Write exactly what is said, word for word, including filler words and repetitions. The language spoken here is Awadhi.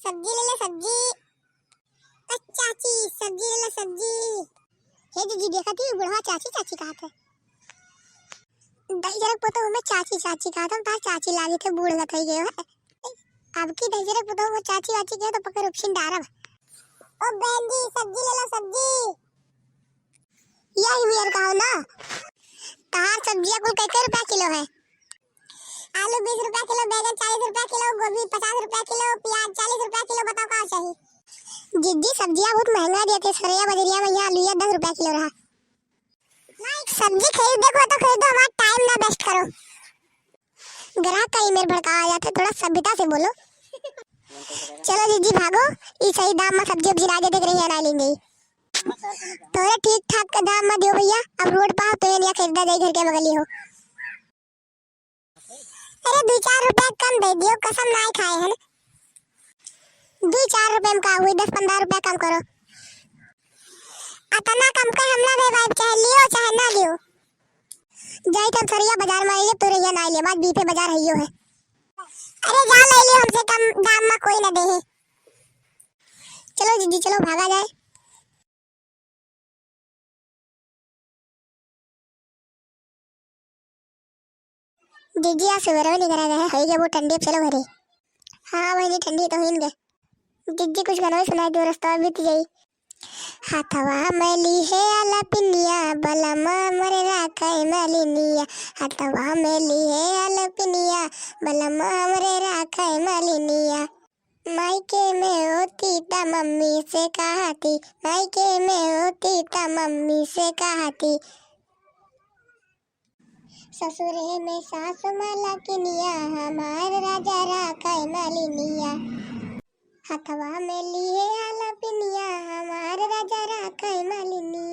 सब्जी ले ला, सब्जी। अ, चाची, सब्जी ले ला, सब्जी। हे जीजी, देखत ही, बुढ़वा चाची, चाची कहत है। दहिजरक पतोह में चाची, चाची कहत है, तार चाची लागे थे, बूढ़ लत होइ गयो है। अब की दहिजरक पतोह में चाची, वाची कहे तो पकड़ उपछिन डारब। ओ बहन जी, सब्जी ले ला, सब्जी। यही मेर कहो ना। तहार सब्जिया कुल कै कै रुपया किलो है? आलू बीस रुपया किलो, बैगन चालीस रुपया किलो, गोभी पचास रुपया किलो, प्याज चालीस रुपया किलो, बताओ का चाही? जीजी, सब्जिया बहुत महंगा देते सरैया बजरिया में, यहाँ आलूया दस रुपया किलो रहा। सब्जी खरीदे को तो खरीदो, हमारा time ना waste करो। ग्राहक का email भड़कावा जाता है, थोड़ा सभ्यता से बोलो। चलो जीजी भागो, ई सही दाम में सब्जी उब्जी ना देते, रहिया ना लेंगे। तोरे ठीक ठाक दाम में दियो भैया, अब road पर हो तो ये खरीदा जाए, घर के बगली हो। अरे, दुइ चार रुपया कम दे दियो, कसम नाई खाए हन। दुइ चार रुपया में का हुई, दस पन्द्रह रुपया कम करो। अतना कम के हम ना दे पाइब, चाहे लियो चाहे ना लियो। जाई तब सरैया बाजार में आइए, तोरे यहाँ ना ले, बात बीफे बाजार है यो है। अरे जा ले लियो, हमसे कम दाम में कोई ना दे है। चलो जीजी, चलो भागा जाए। जीजी, आज सुबह निकरा गए, हई जब वो ठंडी, अब चलो घरे। हाँ बहनी, ठंडी तो हुई गए। जीजी, कुछ गाना ही सुनाई दो, रास्ता बीत जाई। हाथवा में ली है आला पिनिया, बलमा मरे राखे मालिनिया। हाथवा में ली है आला पिनिया, बलमा मरे राखे मालिनिया। मायके में होती त मम्मी से कहती, मायके में होती त मम्मी से कहती। ससुरे में सासु मलकिनिया, हमार राजा राखे मालिनिया। हथवा में लिए आला पिनिया, हमार राजा राखे मालिनिया।